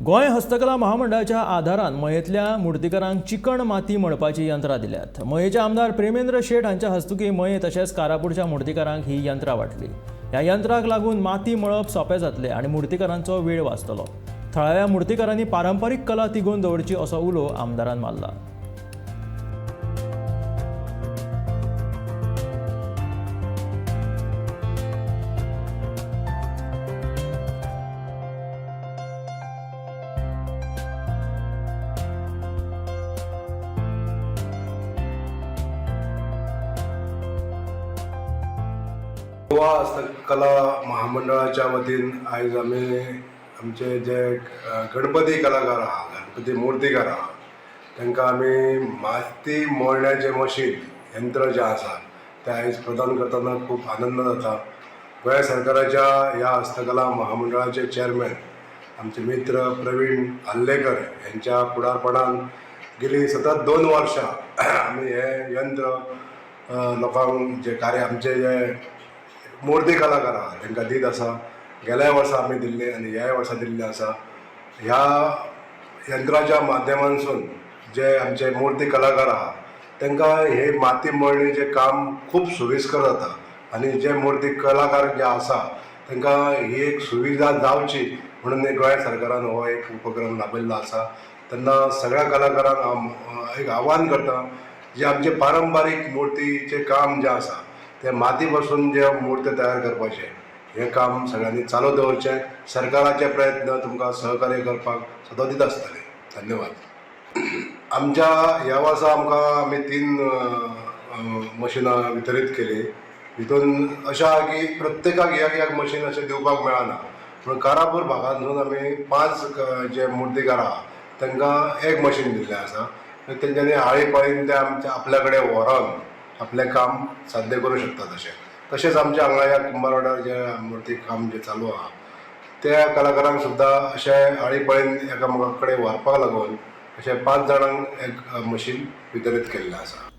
गोंय हस्तकला महामंडळाच्या आधारान मयेंतल्या मुर्तीकारांक चिकण माती मळपाची यंत्रां दिल्यात. मयेचे आमदार प्रेमेंद्र शेट हांच्या हस्तुकीं मये तशेंच कारापूरच्या मुर्तीकारांक ही यंत्रां वांटली. ह्या यंत्राक लागून माती मळप सोंपें जातलें आनी मुर्तीकारांचो वेळ वाचतलो. थळाव्या मुर्तीकारांनी पारंपारीक कला तिगोवन दवरची असो उलो आमदारान मारला. गोवा हस्तकला महामंडळाच्या वतीन आयज आमी आमचे जे गणपती कलाकार आहा, गणपती मुर्तीकार आहा, तांकां आमी माती मळण्याचें मशीन यंत्र जें आसा तें आयज प्रदान करतना खूब आनंद जाता. गोंय सरकाराच्या ह्या हस्तकला महामंडळाचे चॅरमॅन आमचे मित्र प्रवीण आर्लेकर यांच्या फुडारपणान गेली सतत 2 वर्सां आमी हें यंत्र लोकांक जे कार्य आमचे जे मुर्ती कलाकार आहा तांकां दीत आसा. गेल्या वर्सा आमी दिल्ले आनी ह्याय वर्सा दिल्ले आसा. ह्या यंत्राच्या माध्यमांसून जे आमचे मुर्ती कलाकार आहा तांकां हे माती मळणीचें काम खूब सुविस्कर जाता आनी जे मुर्ती कलाकार जे आसा तांकां ही एक सुविधा जावची म्हणून गोंय सरकारान हो एक उपक्रम राबयल्लो आसा. तेन्ना सगळ्या कलाकारांक हांव एक आव्हान करता, जे आमचे पारंपारीक मुर्तीचें काम जें आसा तें माती पासून जे मूर्ती तयार करपाचें हें काम सगळ्यांनी चालू दवरचें. सरकाराचे प्रयत्न तुमकां सहकार्य करपाक सदां दित आसतले. धन्यवाद. आमच्या ह्या वर्सा आमकां आमी 3 मशिनां वितरीत केली. हितून अशें आहा की प्रत्येकाक एक एक मशीन अशें दिवपाक मेळना, पूण कारापूर भागांतसून आमी 5 जे मुर्तीकार आहा तांकां एक मशीन दिल्लें आसा. तेंच्यांनी आळी पाळीन ते आमच्या आपल्या कडेन व्हरोन आपलें काम साध्य करूं शकता. तशें तशेंच आमच्या हांगा ह्या कुंभारवाड्यार जे मुर्ती काम जें चालू आहा त्या कलाकारांक सुद्दां अशें आळी पाळीन एकामेका कडेन व्हरपाक लागून अशें 5 जाणांक एक मशीन वितरीत केल्लें आसा.